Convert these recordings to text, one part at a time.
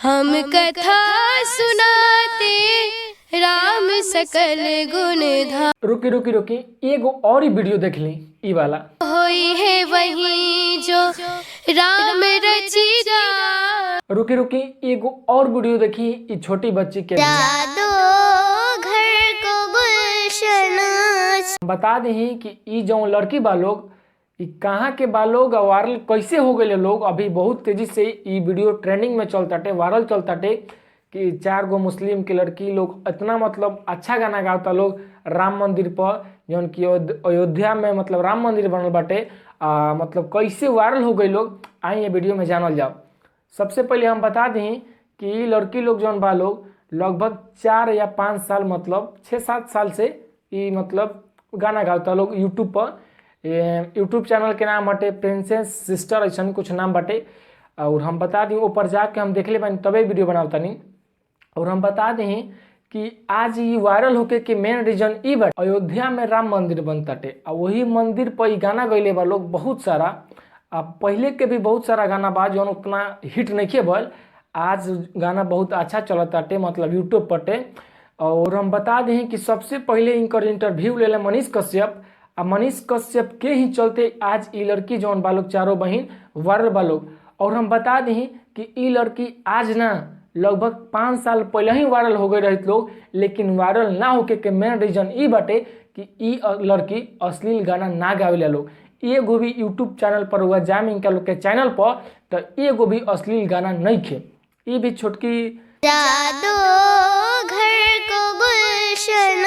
हम कथा सुनाते राम सकल गुण धाम। रुकी रुकी रुकी, एगो और ही वीडियो देख ली ई वाला। होई है वही जो राम रचि रुकी रुकी, एगो और वीडियो देखी ई छोटी बच्ची के। दो घर को गुलशन। बता दी कि ई जो लड़की बा लोग, ई कहाँ के बा लोग और वायरल कैसे हो गए लोग। अभी बहुत तेजी से ई वीडियो ट्रेंडिंग में चलताटे, वायरल चलताटे कि 4 गो मुस्लिम के लड़की लोग इतना मतलब अच्छा गाना गाता लोग राम मंदिर पर, जौन कि अयोध्या में मतलब राम मंदिर बनल बाटे। मतलब कैसे वायरल हो गई लोग, आई ये वीडियो में जानल जाओ। सबसे पहले हम बता दी कि ई लड़की लोग जौन बा लोग लगभग 4 या 5 साल मतलब 6-7 साल से ई मतलब गाना गाता लोग यूट्यूब पर। यूट्यूब चैनल के नाम हटे प्रिंसेस सिस्टर, ऐसा कुछ नाम बाटे। और हम बता दी ऊपर जाके हम देखले बानी तबे वीडियो बनावतानी। और हम बता दी कि आज ये वायरल होके के मेन रीजन ई बाटे, अयोध्या में राम मंदिर बनताटे आ वही मंदिर पर ई गाना गइले बा लोग बहुत सारा। आ पहले के भी बहुत सारा गाना बा जौन उतना हिट नहीं भइल, आज गाना बहुत अच्छा चलताटे मतलब यूट्यूब पटे। और हम बता दें कि सबसे पहले इनकर इंटरव्यू ले मनीष कश्यप, आ मनीष कश्यप के ही चलते आज ई लड़की जौन बा लोग चारों बहिन वायरल बा लोग। और हम बता दें कि ई लड़की आज ना लगभग 5 साल पहले ही वायरल हो गए रहित लोग, लेकिन वायरल ना होके के मेन रीजन ई बाटे कि ई लड़की अश्लील गाना ना गावेला लोग। एगो भी यूट्यूब चैनल पर हुआ जाम इनका लोग के चैनल पर तो एगो भी अश्लील गाना नहीं खे। ई भी छोटकी दो घर को गुलशन।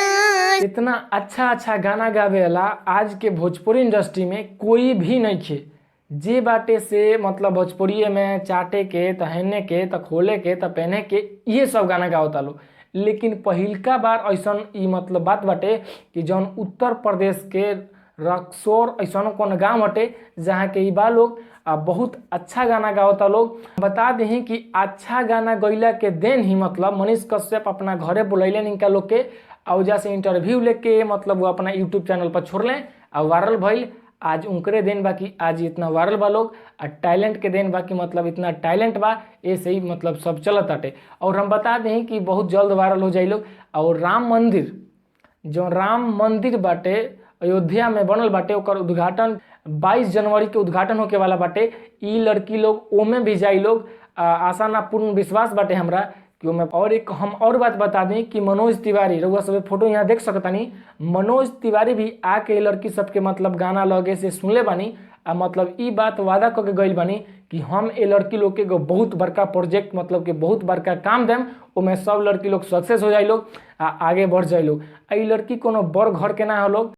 इतना अच्छा अच्छा गाना गावेला आज के भोजपुरी इंडस्ट्री में कोई भी नहीं खे। जे बाटे से मतलब भोजपुरी में चाटे के तहने के त खोले के त पहने के ये सब गाना गावता लोग। लेकिन पहिलका बार ऐसा ई मतलब बात बाटे कि जौन उत्तर प्रदेश के रक्सौर ऐसा कौन गाँव हटे जहाँ के ई बा लोग आ बहुत अच्छा गाना गावता लोग। बता दें कि अच्छा गाना गैला के then he मतलब मनीष कश्यप अपना घरे बुलैलन इनका लोग के और जैसे इंटरव्यू लेके मतलब वो अपना यूट्यूब चैनल पर छोड़लें और वायरल भइल। आज उनकरे then बाकी आज इतना वायरल बा लोग आ टैलेंट के then बाकी मतलब इतना टैलेंट बा ऐसे ही मतलब सब चलत आटे। और हम बता दें कि बहुत जल्द वायरल हो जाए लोग। और राम मंदिर जो राम मंदिर बाटे अयोध्या में बनल बाटे ओकर उद्घाटन 22 जनवरी के उद्घाटन होके वाला बाटे। ई लड़की लोग ओमे भी जाई लोग, आशा ना पूर्ण विश्वास बाटे हमरा कि ओमे। और एक हम और बात बता दें कि मनोज तिवारी, रउआ सब फोटो यहाँ देख सकतानी, मनोज तिवारी भी आके लड़की सबके मतलब गाना लगे से सुनले बानी आ मतलब ई बात वादा करके गइल बानी कि हम ए लड़की लोग के एगो बहुत बड़का प्रोजेक्ट मतलब के बहुत बड़का काम देम, ओमे सब लड़की लोग सक्सेस हो जाए लोग आ आगे बढ़ जाए लोग। आ ई लड़की कोनो बड़ घर के ना हो लोग।